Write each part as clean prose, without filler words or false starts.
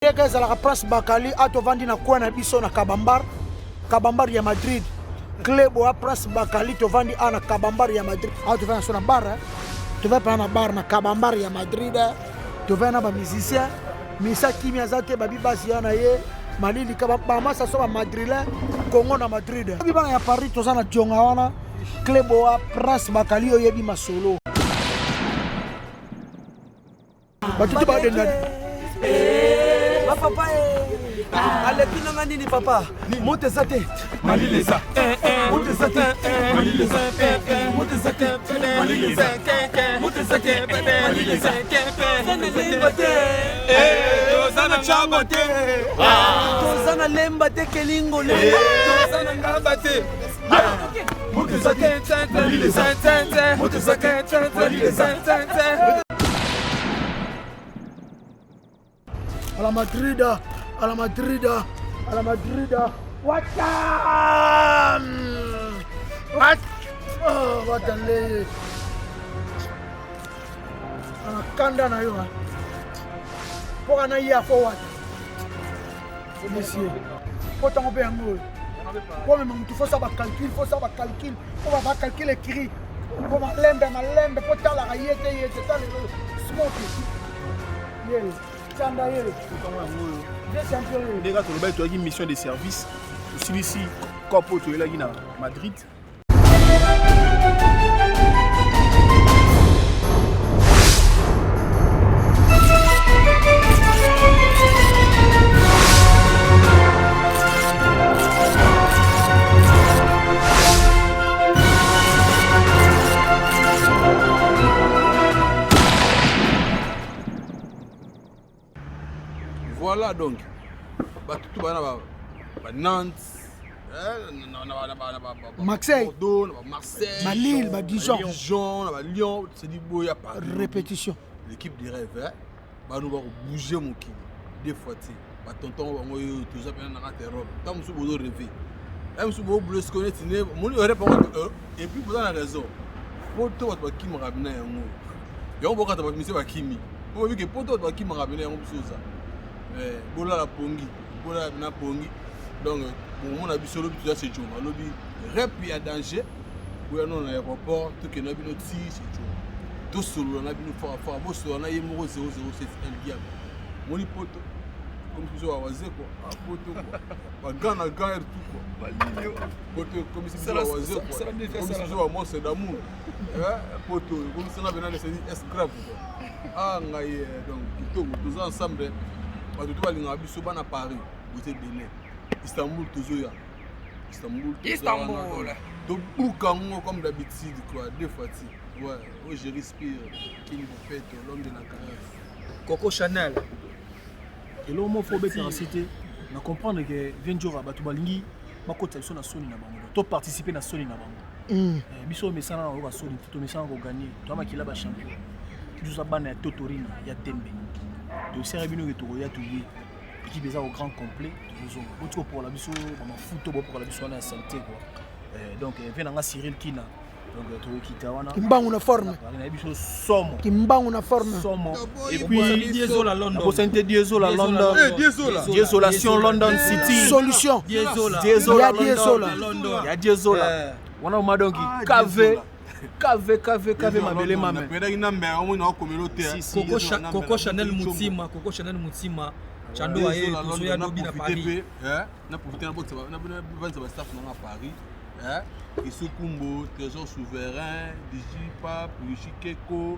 Ndenge ezalaka Prince Bakali a tovandi na coin na biso na Kabambar, Kabambar ya Madrid. Clebo a Prince Bakali tovandi a na Kabambar ya Madrid. A tovandi so na bar, eh. tovandi pena na bar na Kabambar ya Madrid. Eh. Tovandi na ba musiciens, misa kimia aza te babi basi ya na ye malili ka ba masa so ba madrilène Congo na Madrid. Bi bana ya Paris toza na djonga wana. Clebo a Prince Bakali oyebi masolo. bato te badenda bapapa aleki nanga nini papa moto eza te malili eza moto eza te malili eza moto eza te malili eza moto eza te malili eza lemba te toza na ngamba te toza na lemba te kelingo lemba toza na ngamba te moto eza te malili eza moto eza te malili eza. A la Madrid, a la Madrid, a la Madrid. Wata! What? Oh, wata leye. Ana kanda na yo. Mpo kana ye afo wata. Monsieur. Mpo ntango mpe yango oyo. Mpo mema motu fosa bacalcule, fosa bacalcule, mpo bacalcule écrit. Mpo malembe malembe, mpo talaka ye te ye te talelo. Smoke. Ye. Chanda ye. Vieux champion ye. Ndenge tolobaki toyaki mission de service tosilisi cope oyo toyelaki na Madrid. Voilà donc bato tout bana ba ba Nantes Marseille, Bordeaux, na ba Marseille, ba Lille, ba Dijon, Dijon, na ba Lyon, c'est du boya Paris. Répétition. L'équipe des rêves, hein. Ba nous ba bouger mokili deux fois ti. Ba tonton bango yo toza pena na kati Europe. Tant musu bozo rêver. Eh musu bo bleu se connaît ne moni Europe et puis boza na raison. Poto bato bakimaka bina yango. Yango bokata bato mise bakimi. Po ke poto bato bakimaka bina yango biso oza. Eh bolala pongi. Bolala na pongi. Donc bomona biso lobi toza chez Djonga lobi rep ya danger boya no na aéroport tokende na bino ti chez Djonga tosolola na bino fara fara bosolola na ye moko 007 El Diable moni poto comme biso bawazekwa poto bagan na gan air tout quoi poto comme si biso bawazekwa comme si biso bamonstre d'amour poto comme si nga bena esclave quoi ah ngai donc kitoko toza ensemble bato to balingaka biso bana Paris boza ebele Istanbul tozoya Istanbul Istanbul tobuka yango comme d'habitude quoi deux fois ti ouais oh je respire King Bopeto l'homme de la caresse Coco Chanel eloko moko fo obetaka se te na comprendre ke vieux Ndjora bato balingi bakotisa biso na soni na bango to participer na soni na bango mm. eh, biso omesana na koyoka soni te tomesana koganye toya makila bachampion biso oza bana ya totorina ya tembe tosere bino ke tokoya toye équipe eza au grand complet tozozonga boti kopokola biso bamafuta bopokola biso wana ya salite quoi eh, donc eh, ve na nga Cyril Kina donc eh, tokokita wana kimbangu na forme nayebi biso somo kimbangu na forme somo et puis Diesola London bosani te Diesola London Diesolation London City solution Diesola ya Diesola ya Diesola wana oma donc KV KV KV KV mabele mame napendaki na mbela omoni naokomelo te Coco Chanel Mutima Coco Chanel Mutima Chando aye tozoya lobi na Paris na profite na bokisa na ba staff nanga Paris Isukumbo Trésor Souverain Digi Pape Richi Keko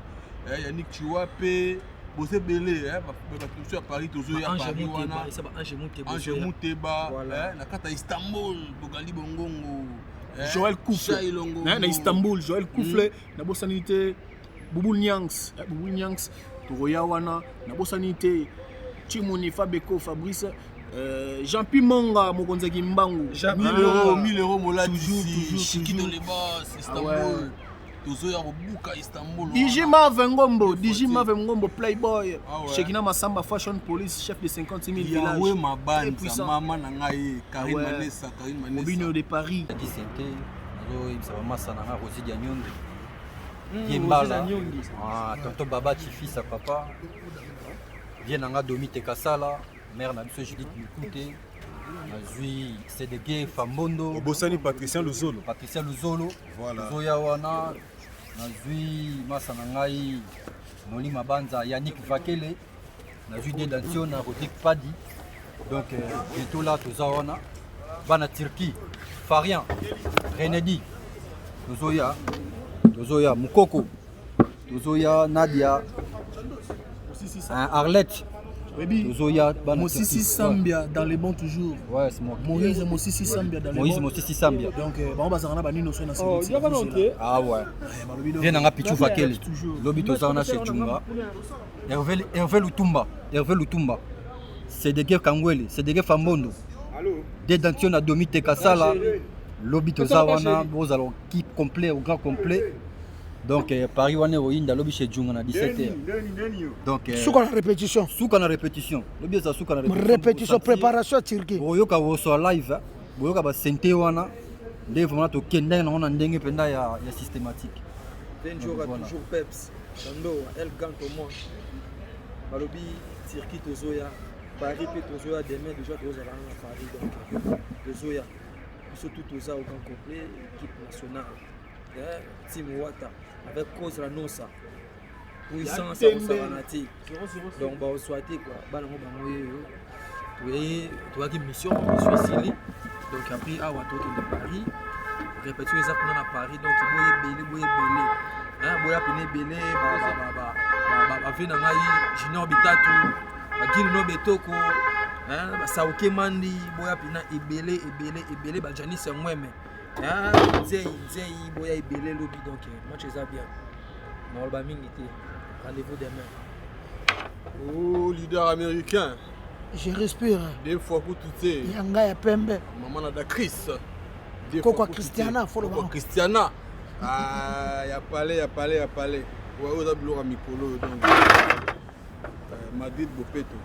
Yannick Chiwape boza ebele bato mosusu ya Paris tozoya Paris wana Ange Muteba na kati ya Istanbul Bogali Bongongo Joël Koufle na Istanbul Joël Koufle nabosani te Bubul Nyangs Bubul Nyangs tokoya wana nabosani te Chimoni Fabeko Fabrice Jean Pi Monga mokonzi ya Kimbangu 1000 euros 1000 euros molatisi Shikito le boss Istanbul tozoya kobuka Istanbul DJ Marvin Ngombo DJ Marvin Ngombo Playboy Shekina Masamba Fashion Police chef de 50 000 villages Yahweh Mabanza mama na ngai Karine Manessa Karine Manessa Mobino de Paris Disente nazoyebisa bamasa na nga Rosie Dianyongi Yembala tonton Baba Chifisa papa vie na nga Domi Tekasala. Mère na biso Judith Mikute, nazwi Cdg Fambondo. Obosani Patricien Luzolo. Patricien Luzolo. Voilà. Tozoya wana, nazwi masa na ngai Noli Mabanza, Yannick Vakele, nazwi Dedantio na Rodrigue Padi. Donc bientôt là toza wana. Bana Turquie, Farian, Renedi, tozoya, tozoya Mukoko, tozoya Nadia, Arlette. Tozoya bana Mosisi Sambia dans les bons toujours. Ouais, c'est moi. Moïse Mosisi Sambia dans les Moïse bons. Mosisi Sambia. Donc bango bazalaka na banino so na Oh, Ah ouais. Viens nanga Pichu Vakele. Lobi toza wana chez Djunga. Hervé Hervé Lutumba, Hervé Lutumba. Cédric Kangwele, Cédric Fambondo. Dedantio na Domi Tekasala. Lobi toza wana bozala équipe complet au grand complet. Donc Paris wana oyinda lobi chez Djunga na 17h. Donc Suka na répétition. Suka na répétition. Lobi eza suka na répétition. Répétition préparation ya Turquie. Boyoka woso live, boyoka ba synthé wana. Nde vraiment tokende nango na ndenge mpenza ya systématique. Venjora toujours peps. Chandoa, El Ganto moi. Balobi Turquie tozoya, Paris pe tozoya demain déjà tozala na Paris donc tozoya. Surtout toza au grand complet équipe nationale. Team Wata avec cause la nosa. Puissance osakana te. Donc ba oswate quoi. Bana ngo bango yeyo. Toye toyaki mission, mission esili. Donc après awa tokende Paris. Répétition eza kuna na Paris donc boye ebele boye ebele. Hein, boya pene ebele ba ba ba ba na ngai Junior Bitatu, ba Gilno Betoko, hein, ba Sauke Mandi, boya pena ebele ebele ebele ba Janice Ngweme. Hein, Nzei Nzei boya ebele lobi donc match eza bien. Na mingi te. Rendez-vous demain. Oh, leader américain. Je respire. Deux fois pour tout. Yanga ya pembe. Maman na Chris. Koko Christiana, faut le voir. Christiana. Ah, ya palais, ya palais, ya palais. Ouais, oza biloko mikolo donc. Madrid Bopeto.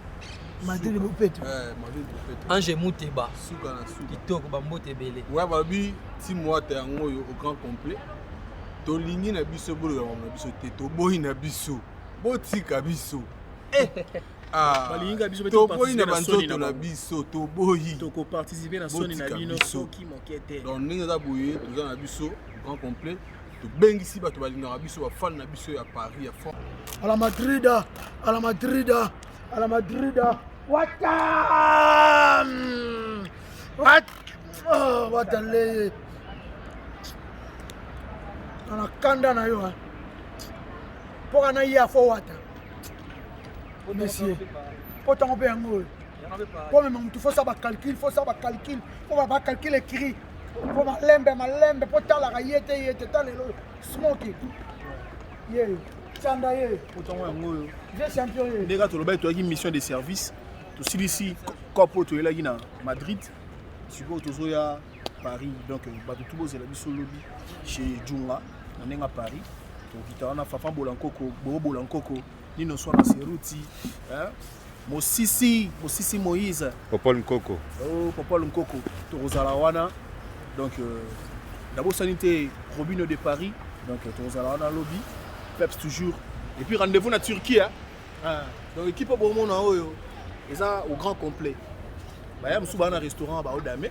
Madrid Bopeto. Madrid Bopeto. Ange Muteba. Suka na suka. Kitoko ba mbote ebele. Ouais, babi team Wata yango oyo au grand complet. Tolingi na biso boloba na biso te, toboyi na biso. Botika biso. Eh. Ah, toboyi na banzoto na biso, toboyi. Tokoparticiper na soni na bino soki moke te. Donc ndenge eza boye, toza na biso grand complet. Tobengisi bato balingaka biso, bafan na biso ya Paris ya France. À la Madrid, à la Madrid, à la Madrid. Wata! Wat! Oh, wata le. Na kanda na yo. Mpoka na ye afo wata. Monsieur, po tango pe yango. Po mema mutu faut ça ba calcul, faut ça ba calcul, faut ba calcul écrit. Faut malembe malembe po talaka yete yete talelo smoky. Ye tsanda ye. Po tango yango oyo. Vieux champion ye. Ndeka toloba toyaki mission de service. Tosilisi kopo toyelaki na Madrid. Sikoyo tozoya Paris donc bato tu bozela biso lobi chez Djunga na ndenge Paris. Tokita wana Fafa Bolankoko, Bobo Bolankoko. Nino Swana Seruti, hein? Mosisi, Mosisi Moïse. Popol Nkoko. Oh, Popol Nkoko. Tokozala wana. Donc, d'abord, sanité Robino de Paris. Donc, Tokozala wana lobby. Peps toujours. Et puis, rendez-vous na Turquie. Hein? Ah. Donc, équipe au Bomona, oyo, eza au grand complet. Bah, yam souba na restaurant, bah, odame.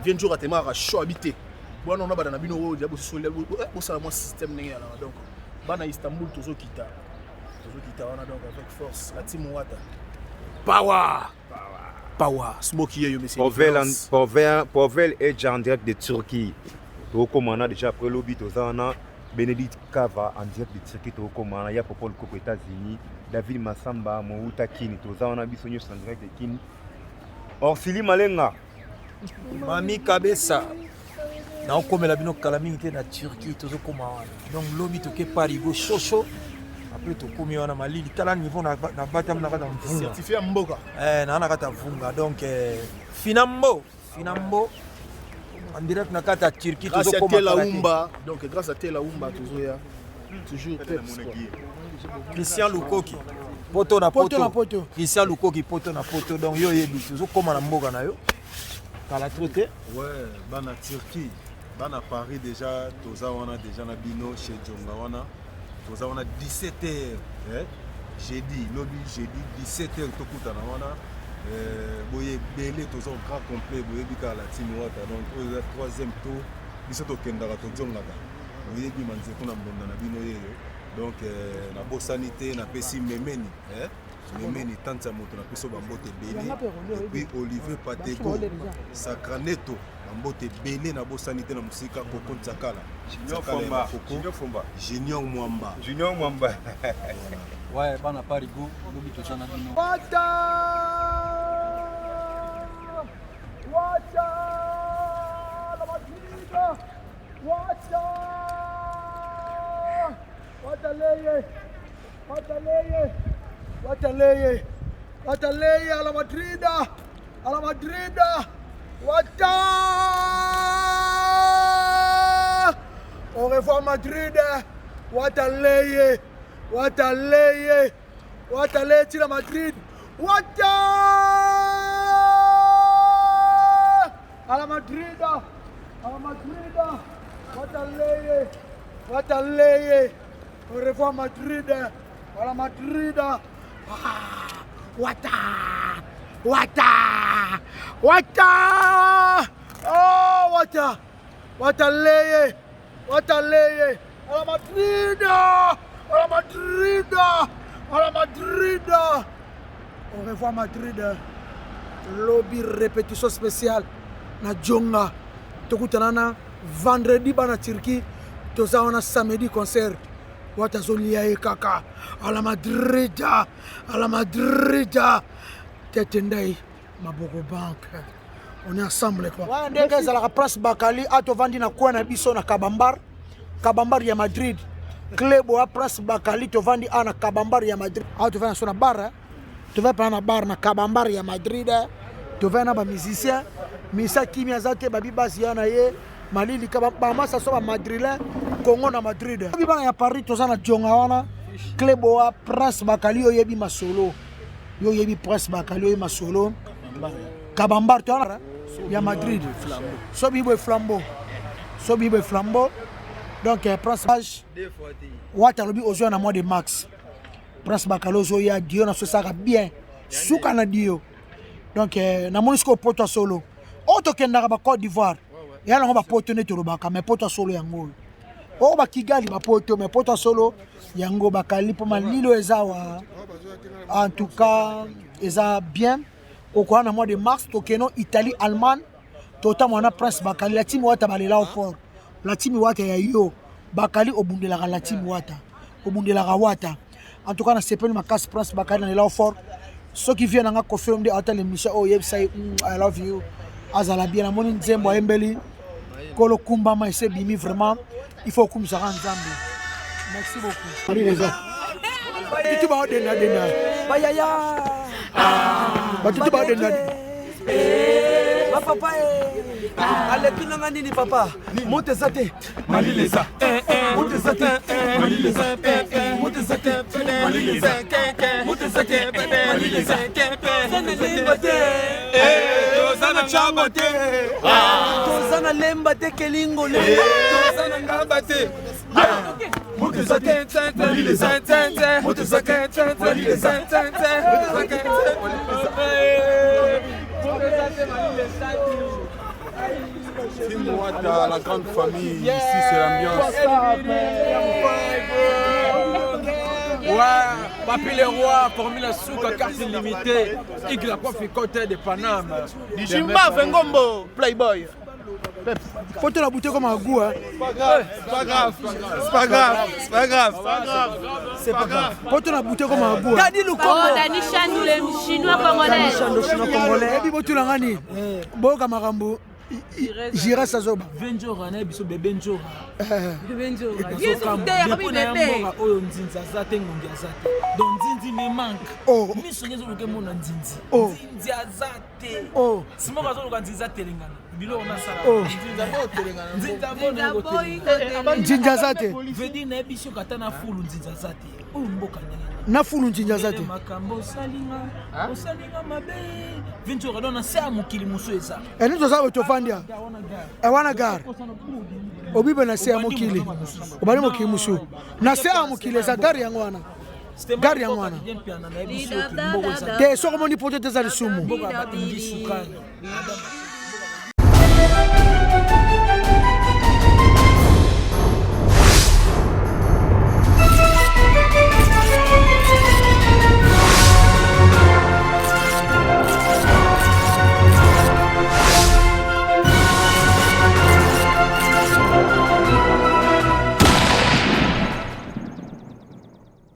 Vient jour à tema, à chaud habité. Bon, on a ba na bino, oh, diabo, soli, bo, ça, moi, système, ndenge, alors, donc, bah, na Istanbul, tozo kita. Tozokita wana donc avec force la team Wata. Power. Power. Smoky yeyo monsieur. Povel Povel est en direct de Turquie. Tokomana déjà après lobby tozana Bénédicte Kava en direct de Turquie tokomana ya Popol Koko États-Unis, David Massamba Mouta Kini tozana biso nyonso en direct de Kini. Orsili Malenga. Mami Kabesa. Na okomela bino kala mingi te na Turquie tozokoma wana. Donc lobby toke Paris go shosho. Après tokomi wana malili tala niveau na batam na kata mvunga. Certifié mboka. Eh na na kata mvunga donc finambo finambo en direct na kata Turquie tozokoma. Grâce à Tela Umba. Donc grâce à Tela Umba tozoya toujours peps quoi. Christian Lukoki poto na poto. Christian Lukoki poto na poto donc yo yebi tozokoma na mboka na yo. Kala trop te. Ouais, bana Turquie, bana Paris déjà toza wana déjà na bino chez Djonga wana. Toza wana 17h, eh? Jeudi, lobi jeudi 17h tokutana wana. Euh, boye ebele toza au grand complet boyebi kaka la team wata donc oyo eza troisième tour biso tokendaka tozongaka boyebi manzeku na mbonda na bino yeyo donc euh, nabosani te napesi memeni eh? memeni tante ya moto napesi yo bambote ebele epuis olivier patego sacraneto bambote ebele nabosani te na mosika koko nzakala koko junior mwamba junior mwamba ouais bana parigo lobi toza na bino wata wata la madrida wata wata leye wata leye wata leye wata leye ala madrida ala madrida wata au revoir madrid wata leye wata leye wata leye tila madrid wata ala madrid ala madrid wata leye wata leye au revoir madrid ala madrid ah, wata wata wata oh wata wata leye wata leye ala madrid ala madrid ala madrid au revoir madrid lobi répétition spéciale na jonga tokutana na vendredi bana turquie toza wana samedi concert wata azolia ye kaka ala madrid ala madrid tete ndai maboko banque on est ensemble quoi wana ndenge ezalaka place bakali a tovandi na coin na biso na kabambar kabambar ya madrid club ya place bakali tovandi a na kabambar ya madrid a tovandi na so na bar tovandi mpena na bar na kabambar ya madrid tovandi na bamusicien misa kimia aza te babi basi ya na ye malili bamasa so bamadrilin congo na madrid bana ya paris toza na djonga wana cleboa prince bakali oyebi masolo yo oyebi prince bakali oyebi masolo kabambar to ya madrid so biboye flambeau so biboye flambeau donc eh, prince age wata alobi ozwa na mois de max prince bakali ozoya dio na so esalaka bien suka na dio donc eh, namoni sikoyo poto ya solo oyo tokendaka ba côte d'ivoire ya nango bapoto nde tolobaka mais poto ya solo yango oyo oyo bakigali bapoto mais poto ya solo yango bakali mpo malilo eza wa en tout cas eza bien okoya na mois de mars tokeno italie allemagne totambola na prince bakali la team wata balela o fort la team wata ya yo bakali obundelaka la team wata obundelaka wata en tout cas nasepeli makasi prince bakali nalela o fort soki vie na nga koffi nde atala émission oyo oyebisa ye mm, i love you azala bien namoni nzembo ayembeli kolo kumbama ese ebimi vraiment il faut okumisaka nzambe merci beaucoup batutu baodenda denda bayaya batutu baodenda bapapa aleki nanga nini papa moto eza te malili eza moto eza te malili eza moto eza te malili eza moto eza te malili eza lemba te toza na chamba te toza na lemba te kelingo lemba toza na ngamba te moto eza te malili eza moto eza te malili eza moto eza te malili eza Team Wata, la grande famille, ici c'est l'ambiance. Ouais, Papi le roi, Formule Souka, carte illimitée, Y la coiffe de Paname. Jimba Vengombo, Playboy. Faut la bouteille comme un goût. Hein. C'est pas grave, c'est pas grave, c'est pas grave, c'est pas grave. Faut la bouteille comme un goût. Dani Lukombo. Oh, Dani Chandou, le chinois congolais. Dani Chandou, chinois congolais. Ebi botula ngani. Boka makambo. Jira Sazoba. Venjora na biso bebe njora. Bebe njora. Yesu te ya bebe. Oyo nzinzi aza te ngongi aza te. Donc nzinzi me manque. Oh. Miso ngezo luke mona nzinzi. Oh. Nzinzi aza te. Oh. Simoko azoluka nzinzi atelengana. Biloko nasala. Oh. Nzinzi aboyi Nzinzi aza te. Veut dire na biso kata na fulu nzinzi aza te. Oyo mboka ndenge. Na fulu nzinzi aza te. Makambo osalinga osalinga mabe. Ventura donc na se ya mokili mosusu eza. Eni toza boye tofandi awa. Wana gare. Obibe na se ya mokili. Obali mokili mosusu. Na se ya mokili eza gare yango wana. Gare yango wana te, soki omoni poto te eza lisumu. Mboka ya bato, sukali.